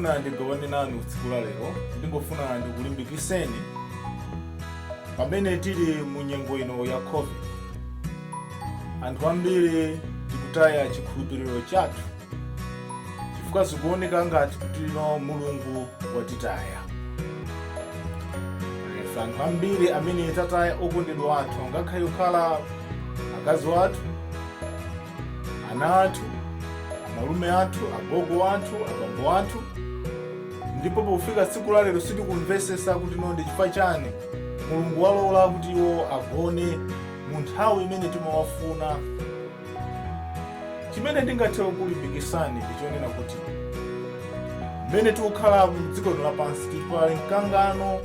ndikufuna ndigawane nanu tsiku la lero, ndingofuna ndikulimbikiseni pamene tili mu nyengo ino ya COVID. Anthu ambiri tikutaya chikhulupiriro chathu chifukwa zikuoneka ngati kuti no, Mulungu watitaya ife. Anthu ambiri amene tataya okondedwa athu, angakhale kukhala akazi athu, ana athu, amalume athu, agogo athu, abambo athu, ndipo pofika tsiku la lero sitikumvesesa kuti no, ndi chifukwa chani Mulungu walola kuti iwo agone mu nthawi imene timawafuna. Chimene ndingathe kukulimbikisani ndichonena kuti mmene tikukhala mdziko lino lapansi, tili pali mkangano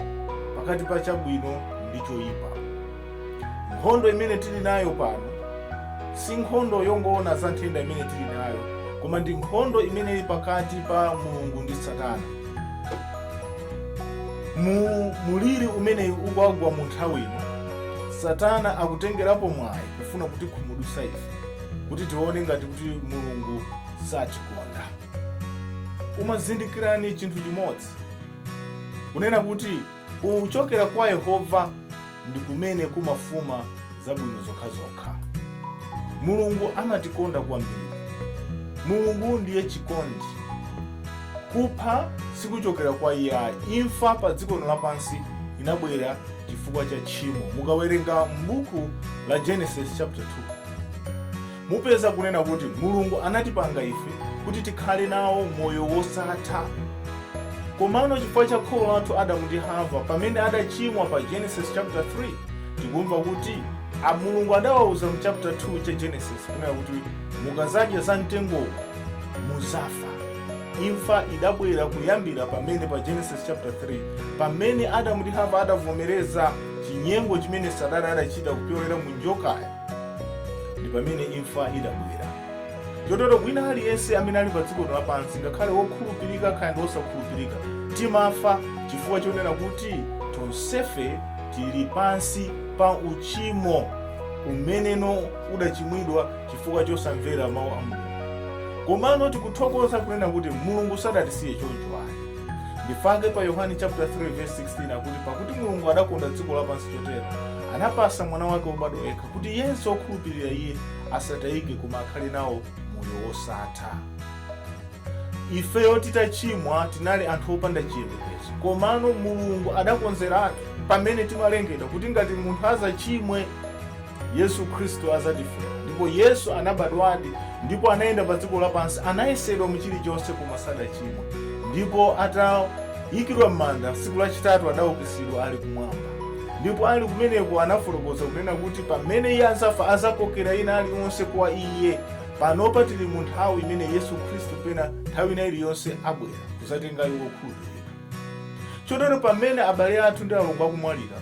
pakati pa chabwino ndi choyipa. Nkhondo imene tili nayo pano si nkhondo yongoona za nthenda imene tili nayo, koma ndi nkhondo imene ili pakati pa Mulungu ndi Satana. Mu muliri umene ukuagwa mu nthawi ino, Satana akutengerapo mwayi kufuna kutikhumudwitsa ife kuti tione ngati kuti Mulungu satikonda. Umazindikirani chinthu chimodzi, kunena kuti kuchokera kwa Yehova ndi kumene kumafuma zabwino zokhazokha. Mulungu amatikonda kwambiri. Mulungu ndiye chikondi. Kupha sikuchokera kwa iye. Imfa pa dziko lino lapansi inabwera chifukwa cha tchimo. Mukawerenga m'buku la Genesis chapter 2, mupeza kunena kuti Mulungu anatipanga ife kuti tikhale nawo moyo wosatha. Komano chifukwa cha kholo lathu Adamu ndi Hava, pamene adachimwa pa Genesis chapter 3, tikumva kuti a Mulungu adawauza mu chapter 2 cha Genesis kunena kuti mukazadya za mtengowo muzafa. Imfa idabwera kuyambira pamene pa Genesis chapter 3, pamene Adamu ndi Hava adavomereza chinyengo chimene Satana adachita kupyolera mu njokayo, ndi pamene imfa idabwera. Chotero wina aliyense amene ali pa dziko lapansi, ngakhale wokhulupirika kaya ndi wosakhulupirika, timafa chifukwa chonena kuti tonsefe tili pansi pa uchimo umeneno udachimwidwa chifukwa chosamvera mawu a Mulungu. Komano tikuthokoza kunena kuti Mulungu sadatisiye choncho ayi. Ndifake pa Yohane chapter 3 verse 16 akuti, "Pakuti Mulungu adakonda dziko lapansi chotero, anapasa mwana wake wobadwa yekha, kuti yense wokhulupirira iye asatayike koma akhale nawo moyo wosatha." Ifeyo titachimwa tinali anthu opanda chiyembekezo, komano Mulungu adakonzeratu pamene timalengedwa kuti ngati munthu azachimwe, Yesu Khristu azatifera. Ndipo Yesu anabadwadi ndipo anayenda pa dziko lapansi, anayesedwa mu chilichonse koma sadachimwe, ndipo atayikidwa m'manda, tsiku lachitatu adaukitsidwa ali kumwamba. Ndipo ali kumeneko anafotokoza kunena kuti pamene iye azafa, azakokera ina aliwonse kwa iye. Panopa tili mu nthawi imene Yesu Khristu pena nthawi ina iliyonse abwera kuzatenga iwo okhulupirika. Chotero pamene abale athu ndi alongo akumwalira,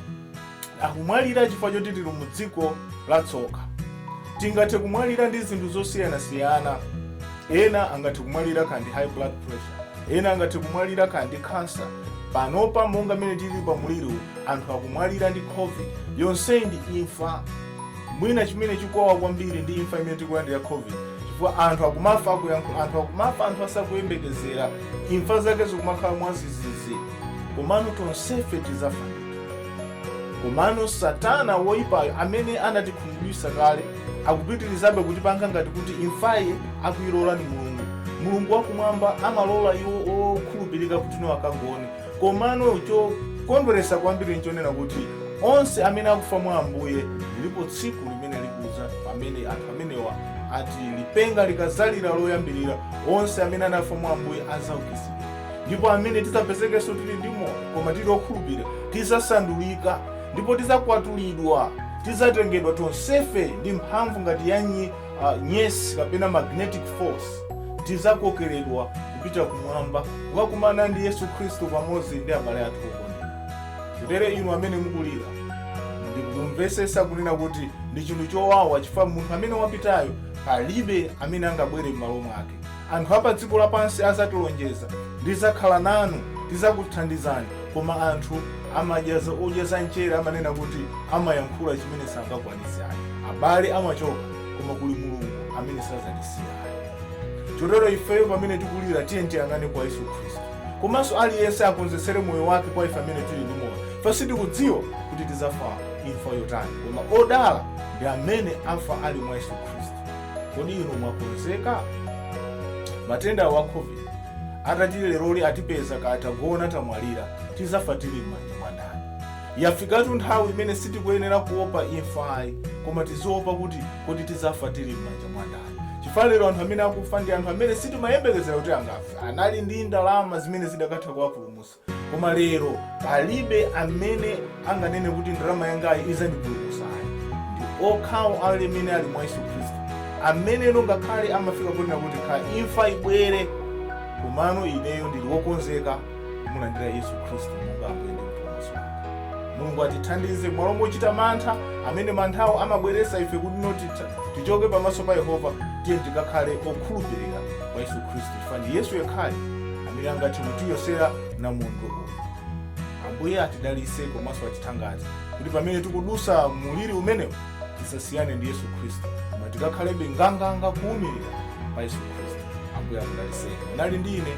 akumwalira chifukwa choti tili mu dziko latsoka. Tingathe kumwalira ndi zinthu zosiyanasiyana. Ena angathe kumwalira kandi high blood pressure, ena angathe kumwalira kandi cancer. Panopa monga mmene tili pa muliri, anthu akumwalira ndi COVID. Yonseyi ndi imfa. Mwina chimene chikuwawa kwambiri ndi imfa imene tikulandira, COVID, chifukwa anthu akumafa akuyankhula, anthu akumafa anthu asakuyembekezera, imfa zake zikumakhala mwazizizi. Komano tonsefe tizafa ndithu. Komano Satana woyipayo amene anatikhumudwitsa kale akupitirizabe kutipanga ngati kuti imfayi akuyilola ni Mulungu. Mulungu wakumwamba amalola iwo okhulupirika kuti no, akagone. Komano chokondweresa kwambiri nchonena kuti onse amene akufa mwa Ambuye, lilipo tsiku limene likuza pamene anthu amenewa ati lipenga likazalira loyambirira, onse amene anafa mwa Ambuye azaukitsidwa, ndipo amene tidzapezekenso tili ndi moyo koma tili okhulupirira tidzasandulika ndipo tidzakwatulidwa, tidzatengedwa tonsefe ndi mphamvu ngati ya nyesi kapena magnetic force. Tidzakokeredwa kupita kumwamba kukakumana ndi Yesu Khristu pamodzi ndi abale athu okondedwa. Kutere inu amene mukulira, ndikumvesesa kunena kuti ndi chinthu chowawa, chifukwa munthu amene wapitayo palibe amene angabwere m'malo mwake. Anthu apa dziko lapansi azatilonjeza, "Ndizakhala nanu, tizakuthandizani," koma anthu amadya odya za mchere amanena kuti amayankhula chimene sangakwanitse ayi. Abale amachoka, koma kuli Mulungu amene sazatisiya ayi. Chotero ifeyo pamene tikulira, tiye tiyang'ane kwa Yesu Khristu. Komanso aliyense akonzesere moyo wake kwa ife amene tili ndi moyo. Ife sitikudziwa kuti tizafa imfa yotani, koma odala ndi amene afa ali mwa Yesu Khristu. Kodi inu mwakonzeka? Matenda wa COVID atati leroli atipeza, katagona tamwalira, tizafa tili m'manja mwa ndani? Yafikatu nthawi imene sitikuyenera kuopa imfayi, koma tiziopa kuti kodi tizafa tili m'manja mwa ndani? Chifukwa lero anthu amene akufa ndi anthu amene sitimayembekezera kuti angafe. Anali ndi ndalama zimene zidakatha kuwapulumutsa, koma lero palibe amene anganene kuti ndalama yangayi izandipulumutsayi. Ndi okhawo ali amene ali mwa Yesu Khristu ameneno ngakhale amafika kunena kuti kha imfa ibwere, komano ineyo ndili wokonzeka kumulandira Yesu Khristu monga Ambuye ndi Mpulumutsi wanga. Mulungu atithandize. Mwalo mochita mantha amene manthawo amabweresa ife kuti no tichoke pamaso pa Yehova, tiye tikakhale okhulupirira kwa Yesu Khristu, chifukwa ndi Yesu yekhayo amene angathe kutiyosera namondwe uyu. Ambuye atidalise komanso atithangate kuti pamene tikudusa muliri umenewu tisasiyane ndi Yesu Khristu, koma tikakhalebe nganganga kuwumirira pa Yesu Khristu. Ambuye akudaliseni. Munali ndi ine,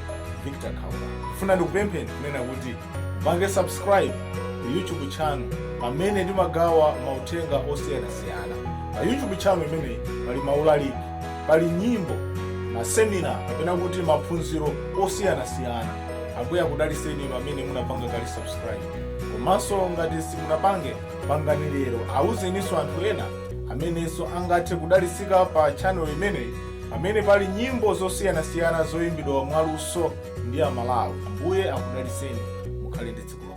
Victor Khaula. Ndifuna ndikupempheni kunena kuti mupange subscribe ku YouTube channel pamene ndimagawa mauthenga osiyanasiyana. Pa YouTube channel imeneyi pali maulaliki, pali nyimbo, masemina kapena kuti maphunziro osiyanasiyana. Ambuye akudaliseni inu amene munapanga kale subscribe, komanso ngati simunapange, pangani lero. Auzeninso anthu ena amenenso angathe kudalisika pa channel imeneyi, pamene pali nyimbo zosiyanasiyana zoyimbidwa mwaluso ndi Amalawi. Ambuye akudaliseni, mukhale ndi tsiku.